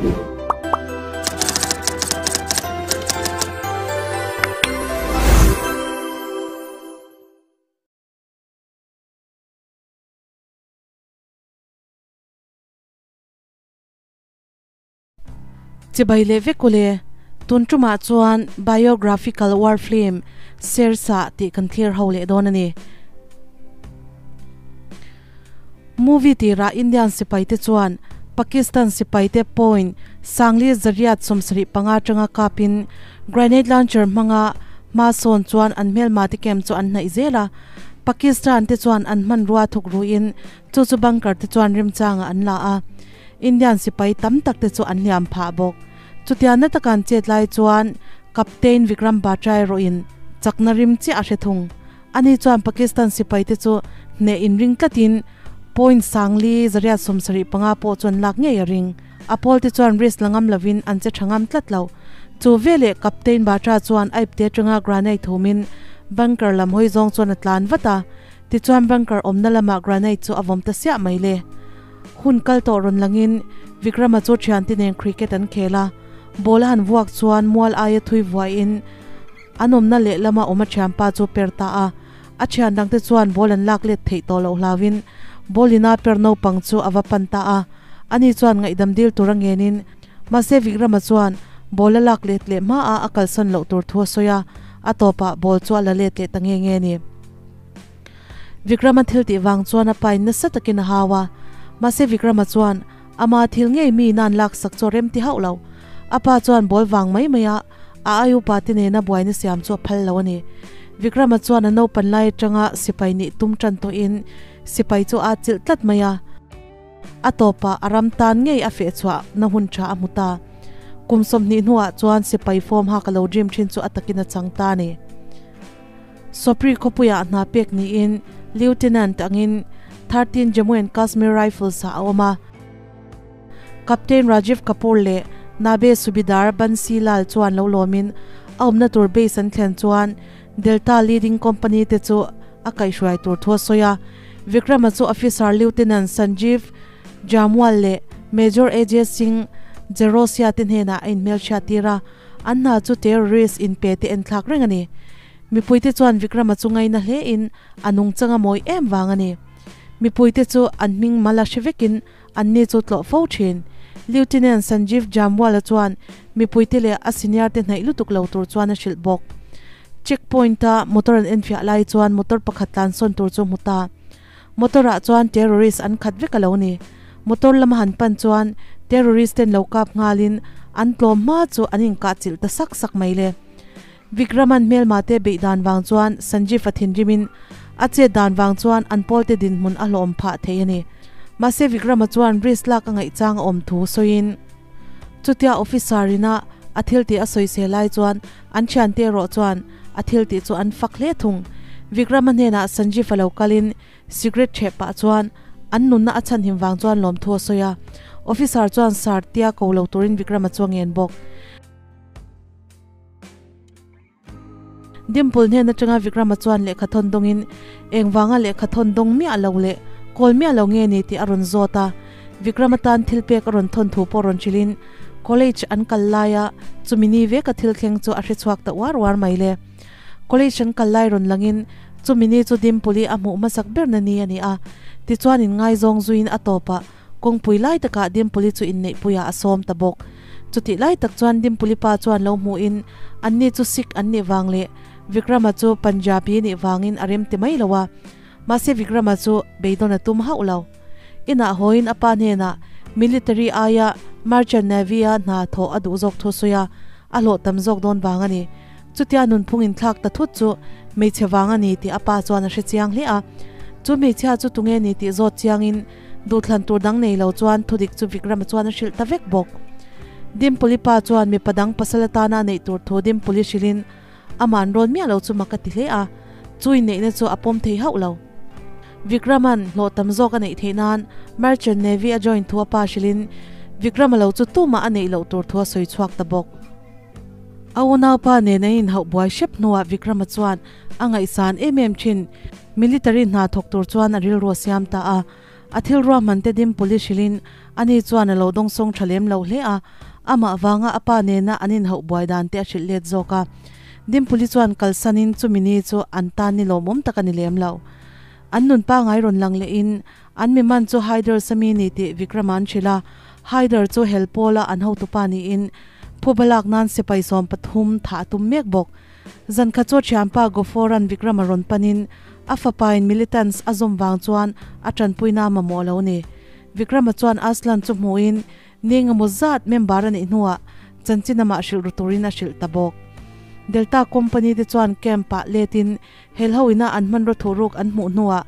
Chibai leh vek ule, tun tumah chuan Biographical War Film Sersa tih kan thlir ho leh dawn a ni. Movie tirah Indian sipaite chuan Pakistan sipaite point Sangli zariat 75 atanga kapin grenade launcher hmanga hma sawn chuan an hmelma te camp chu an hnaih zel a. Pakistan te chuan an hmanrua thuk ruin chu chu bunker te chuan remchangah an la a. Indian sipai tam tak te chu an hliam phah bawk. Chutiang na taka an chet lai chuan Captain Vikram Batra erawhin chakna rim chiah a hre thung. Ani chuan Pakistan sipai te chu hneh inring tlatin point sangli zariat 75 pawh chu an lak ngei a ring. A pawl te chuan risk la ngam lovin an che tha ngam tlat lo. Chu veleh Captain Batra chuan a ipte atanga granite humin bunker lam hawi zawng chuan a tlan vat a. Tichuan bunker awmna lamah granite chu a vawm ta siah mai le. Hun kal tawh rawn langin Vikrama chu thiante nen cricket an khel a, ball a han vuak chuan mual aia thui vuaiin an awmna lehlama awm a thianpa chu per ta a. A thian dangte chuan ball an lak let theih tawh loh hlauin ball ina per naupang chu a va pan ta a. Ani chuan ngaihdam dil tur a ngenin mahse Vikrama chuan ball a lak let leh hmaah a kalsan loh tur thu a sawi a, a tawpah ball chu a la let leh ta nge nge a ni. Vikrama thil tih vang chuan a pain nasa takin a hau a, mahse Vikrama chuan ama thil ngei mi nan laksak chu a rem ti hauh lo. A pa chuan bawl vang mai mai a a ai upa te nena buaina siam chu a phal lo a ni. Vikrama chuan a naupan lai atanga sipai nih tum tan tawhin sipai chu aa chilh tlat mai a. A tawpah a ram tan ngei a feh chhuah na hun tha a hmu ta. Kum 20 hnuah chuan sipai form hak a lo dream thin chu a takin a chang ta a ni. Sopri khawpuiah hna pek niin Lieutenant angin 13 Jammu and Kashmir Rifles ah a awm a. Captain Rajiv Kapoor leh Nabe Subedar Bansi Lal chuan lo lawmin a awmna tur base an thlen chuan Delta Leading Company te chu a kaihhruai tur thu a sawi a. Vikrama chu Officer Lieutenant Sanjeev Jamwal leh Major AJ Singh Jerosia te hnenah a inhmelhriat tir a. An hna chu terrorist inpe te enthlak reng a ni. Mipuite chuan Vikrama chu ngaina hle in a nungchang a mawi em vang a ni. Mipuite chu an hming mal a hre vekin an ni chu tlawh fo thin. Lieutenant Sanjeev Jamwal-a chuan mipuite leh a senior te hnaih lutuk lo tur chuan a hrilh bawk. Check point-a motor an enfiah lai chuan motor pakhat tlansawn tur chu hmu ta. Motor ah chuan terrorist an khat vek a lo ni. Motor lama han pan chuan terrorist ten lo kap nghalin an tlawm hma chu an inkah chilh ta sak sak mai le. Vikraman hmelma te beih dan vang chuan Sanjeev a thinrimin a chet dan vang chuan an pawlte dinhmun a hlawm phah thei a ni. Mahse Vikrama chuan risk lak a ngaihchang a awm thu sawiin chutia officer ina a thil tih a sawisel lai chuan an thiante erawh chuan a thil tih chu an fak hle thung. Vikrama hnenah Sanjeev a lo kalin cigarette ṭheh pah chuan an nunna a chhanhim vang chuan lawmthu a sawi a. Officer chuan sir tia ko lo turin Vikrama chu a ngen bawk. Dimple hnen atanga Vikrama chuan lehkha thawn dawngin engvanga lehkha thawn dawng miah lo leh kawl miah lo nge ni tih a rawn zawt a. Vikrama tan thil pek a rawn thawn thu pawh rawn hrilhin college an kal laia chumi ni veka thil thleng chu a hre chhuak ta uar uar mai le. College an kal lai rawn langin chumi ni chu Dimple-i a hmuh hmasak berna ni a ni a. Tichuan inngaizawng zuiin a tawpah Kawngpui lai takah Dimpuli chu inneihpuiah a sawm ta bawk. Chutih lai tak chuan Dimpuli pa chuan lo hmuhin anni chu Sikh an nih vang leh Vikrama chu Punjabi nih vangin a rem ti mai lo a. Mahse Vikrama chu beidawn a tum hauh lo. Inah hawiin a pa hnenah military aia Merchant Navy-a hna thawh a duh zawk thu sawi a, a hlawh tam zawk dawn vang a ni. Chutia nunphung inthlak ta thut chu hmeichhe vang a ni tih a pa chuan a hre chiang hle a. Chu hmeichhia chu tunge ni tih zawt chiangin Duhthlan tur dang nei lo chuan thudik chu Vikrama chuan a hrilh ta vek bawk. Dimpuli pa chuan mipa dang pasal atana a neih tur thu Dimpuli hrilhin amah an rawn miah lo chu mak a ti hle a, chu inneihna chu a pawm thei hauh lo. Vikrama'n hlawh tam zawk a neih theih nan Merchant Navy a join thu a pa hrilhin Vikrama lo chu tumah a neih loh tur thu a sawi chhuak ta bawk. A unaupa nen an inhauh buai hrep hnuah Vikrama chuan a ngaihsan em em thin. Military hna thawk tur chuan a rilru a siam ta a. A thil ruahman te Dimpuli hrilhin ani chuan a lo dawngsawng tha lem lo hle a, amah vanga a pa nena an inhauh buai dan te a hrilh let zawk a. Dimpuli chuan kalsanin chumi ni chu an tan ni lawmawm tak a ni lem lo. An nun pangai rawn lang lehin an mi man chu Haider Sami ni tih Vikrama an hrilh a, Haider chu hel pawla an hotupa niin phuba lak nan sipai 13 thah a tum mek bawk. Zan khat chu a thianpa Goforan Vikrama rawn panin a fapain militants a zawm vang chuan a tanpuina a mamawh lo ni. Vikrama chuan Aslan chu hmuhin ni engemaw zat member a nih hnuah chanchin amah hrilh ru turin a hrilh ta bawk. Delta company te chuan camp ah letin helho ina an hmanraw thuhruk an hmuh hnuah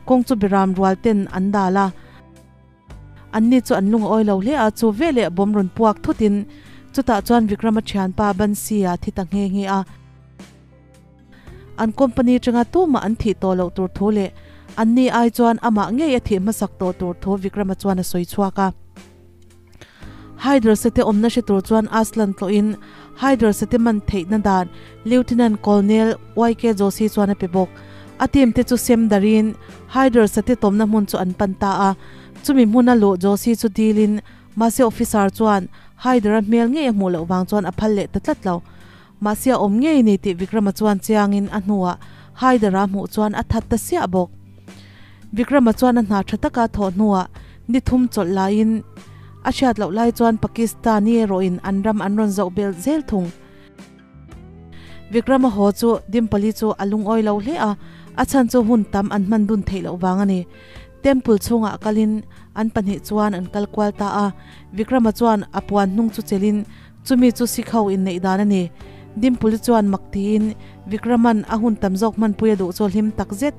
kawng chu biram rual ten an dal a. Anni chu an lung a awi lo hle a, chu veleh bomb rawn puak thutin chutah chuan Vikrama thianpa Bansi-a thi ta nghe nghe a. An company atanga tumah an thih tawh loh tur thu leh anni ai chuan amah ngei a thih hmasak tawh tur thu Vikrama chuan a sawi chhuak a. Hydra-sate awmna hre tur chuan Aslan tlawhin Hydra-sate man theihna dan Lieutenant Colonel YK Joshi chuan a pe bawk. A team te chu sem darin Hydra-sate tawmna hmun chu an pan ta a. Chumi hmuna luh Joshi chu dilin mahse officer chuan Hydra hmel ngei a hmuh loh vang chuan a phal leh ta tlat lo. Mahse a awm ngei ni tih Vikrama chuan chiangin a hnuah Hydra hmuh chuan a that ta siah bawk. Vikrama chuan a hna tha taka thawh hnuah ni thum chawlh laiin a hriat loh lai chuan Pakistani erawhin an ram an rawn zoh bel zel thung. Vikrama haw chu Dimpali chu a lungawi lo hle a, a chhan chu hun tam an hman dun theih loh vang a ni. Temple chhungah kalin an pahnih chuan an kal kual ta a, Vikrama chuan a puan hnung chu chelhin Chumi chu Sikh ho inneih dan a ni. Dimpuli chuan mak tiin Vikraman a hun tam zawk hmanpui a duh chu a hlim tak zet.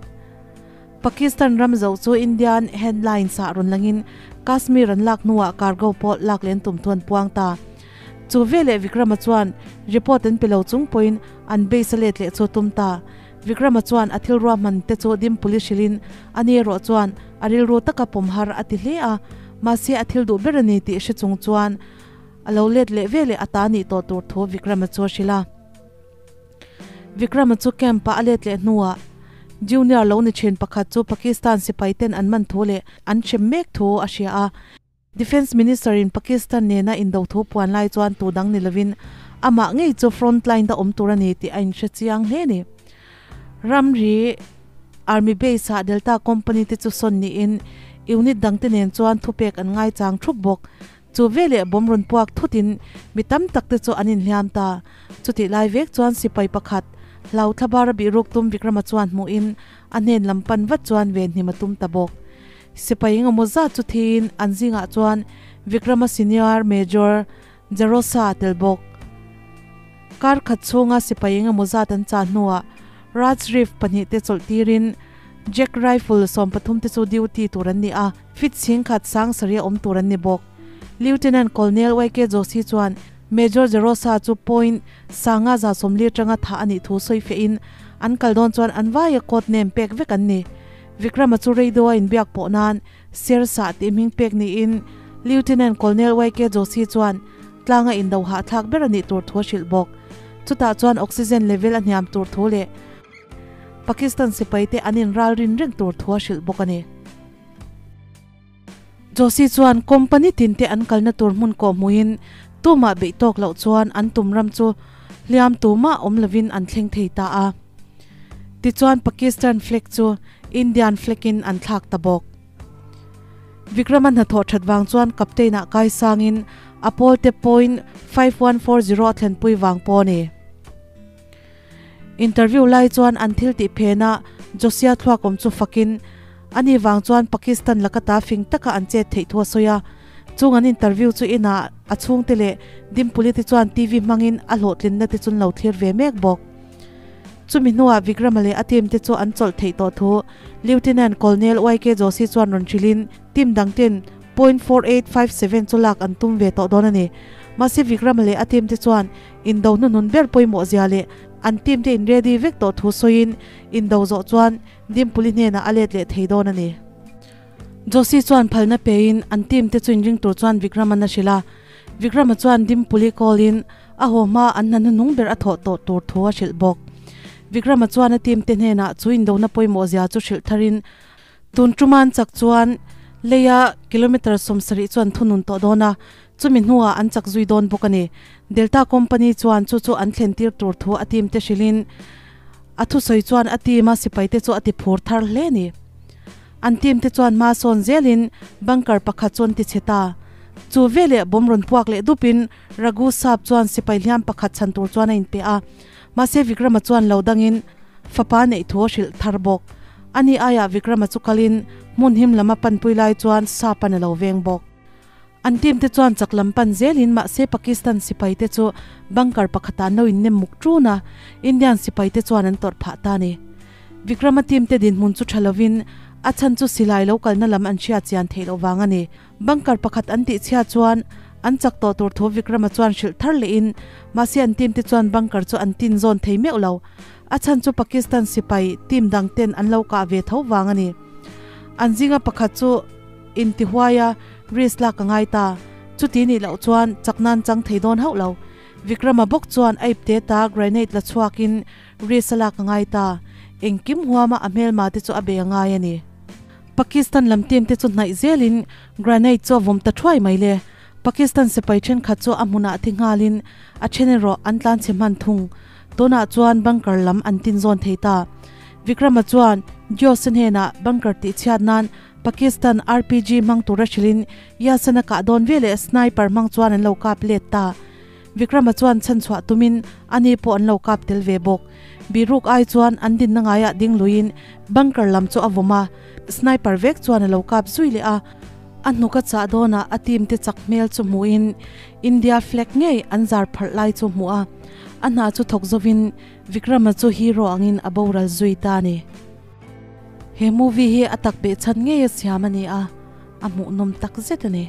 Pakistan ram zoh chu Indian headlines ah rawn langin Kashmir an lak hnuah cargo pawh lak len tum thu an puang ta. Chu veleh Vikrama chuan report an pe lo chung pawhin an base a let leh chu a tum ta. Vikrama chuan a thil ruahman te chu Dimpuli hrilhin a ni erawh chuan a rilru taka pawm har a ti hle a, mahse a thil duh ber a ni tih hre chung chuan A lo let leh ve leh a ta nih tawh tur thu Vikrama chu a hrilh a. Vikrama chu camp-ah a let leh hnuah Junior lo ni thin pakhat chu Pakistan sipai ten an man thu leh an hrem mek thu a hria a. Defence Minister in Pakistan nena indo thu puan lai chuan tu dang ni lovin amah ngei chu front line da awm tur a ni tih a inhre chiang hle a ni. Ramri Army Base ah Delta Company te chu sawn niin unit dangte nen chuan thupek an ngaichang thup bawk. Chu veleh bomb rawn puak thutin mi tam tak te chu an inhliam ta. Chutih lai vek chuan sipai pakhat hlau thlabar a bihruk tum Vikrama chuan hmuhin a hnen lam pan vat chuan venhim a tum ta bawk. Sipai engemaw zat chu thiin an zingah chuan Vikrama Senior Major Jarosa a tel bawk. Kar khat chhunga sipai engemaw zat an chah hnuah Raj Rif pahnihte chawlh tirin Jack Rifle 13 te chu duty tur an ni a. Fit chhingkhat sang sarih a awm tur an ni bawk. Lieutenant Colonel YK Joshi chuan Major Jerosa chu point sanga 140 atanga thah a nih thu sawi fehin an kal dawn chuan an vaia code name pek vek an ni. Vikrama chu radio a inbiak pawh nan Sersah tih hming pek niin Lieutenant Colonel YK Joshi chuan tlanga indo hahthlak ber a nih tur thu a hrilh bawk. Chutah chuan oxygen level a hniam tur thu leh Pakistan sipaite an inralrin reng tur thu a hrilh bawk a ni. Josie chuan company tinte an kalna tur hmun kawh hmuhin tumah beih tawk loh chuan an tum ram chu hliam tumah awm lovin an thleng thei ta a. Tichuan Pakistan flag chu Indian flag in an thlak ta bawk. Vikrama hnathawh that vang chuan captain ah kai sangin a pawlte point 5140 a thlenpui vang pawh a ni. Interview lai chuan an thil tih phenah Josia thluakawm chu fakin ani vang chuan Pakistan laka ta fing taka an chet theih thu a sawi a. Chung an interview chu inah a chhungte leh Dimpuli te chuan TV hmangin a hlawhtlinna te chun lo thlir ve mek bawk. Chumi hnuah Vikrama leh a team te chu an chawlh theih tawh thu Lieutenant Colonel YK Joshi chuan rawn hrilhin team dang ten 0.4857 chu lak an tum ve tawh dawn a ni. Mahse Vikrama leh a team te chuan Indo hnuhnun ber pawimawh zia leh an team te in ready vek tawh thu sawiin indo zawh chuan Dimpuli hnenah a let leh thei dawn a ni. Joshi chuan phalna pein an team te chu inring tur chuan Vikrama na hrilh a. Vikrama chuan Dimpuli call in a haw hma an hna hnuhnung ber a thawh tawh tur thu a hrilh bawk. Vikrama chuan a team te hnenah chu indona pawimawh zia chu hrilh tharin Tun ṭuman chak chuan Leia kilometre 70 chuan thunun tawh dawn a, chumi hnuah an chak zui dawn bawk a ni. Delta Company chuan chu chu an thlen tir tur thu a team te hrilhin a thusawi chuan a team a sipai te chu a ti phur thar hle a ni. An team te chuan hma sawn zelin bunker pakhat chu an ti chhe ta. Chu veleh bomb rawn puak leh dupin Raghu Sap chuan sipai hliam pakhat chhan tur chuan a inpe a. Mahse Vikrama chuan lo dangin fapa neih thu a hrilh thar bawk. Ani aiah Vikrama chu kalin hmun him lam a panpui lai chuan Sap-an a lo veng bawk. An team te chuan chak lam pan zelin mahse Pakistan sipai te chu bunker pakhatah an lo innem muk ṭun a, Indian sipai te chuan an tawrh phah ta a ni. Vikrama team te dinhmun chu ṭha lovin a chhan chu silai lo kalna lam an hriat chian theih loh vang a ni. Bunker pakhat an tih chhia chuan an chak tawh tur thu Vikrama chuan hrilh thar lehin mahse an team te chuan bunker chu an tin zawn thei meuh lo. A chhan chu Pakistan sipai team dang ten an lo kah ve tho vang a ni. An zinga pakhat chu intihuai a risk lak a ngai ta. Chuti nih loh chuan chak nan chang thei dawn hauh lo. Vikrama bawk chuan a ipte ta grenade la chhuakin risk a lak a ngai ta. Engkim huama a hmelma te chu a bei a ngai a ni. Pakistan lam team te chu hnaih zelin granite chu a vawm ta thuai mai le. Pakistan sipai thenkhat chu a hmunah thi nghalin a then erawh an tlan chhe hman thung. Tunah chuan bunker lam an tin zawn thei ta. Vikrama chuan Jose hnenah bunker tih chhiat nan Pakistan RPG hmang tura hrilhin Yasin a kah dawn veleh sniper hmang chuan an lo kap let ta. Vikrama chuan chhanchhuah tumin ani pawh an lo kap tel ve bawk. Biruk ai chuan an dinna ngaiah ding luiin bunker lam chu a vawm a, sniper vek chuan a lo kap zui leh a. A hnuk a chah dawnah a team te chak hmel chu hmuhin India flag ngei an zar pharh lai chu hmuh a, a hna chu thawk zovin Vikrama chu hero angin a boral zui ta a ni. He movie hi a tak behchhan ngei a siam a ni a, a hmuhnawm takzet a ni.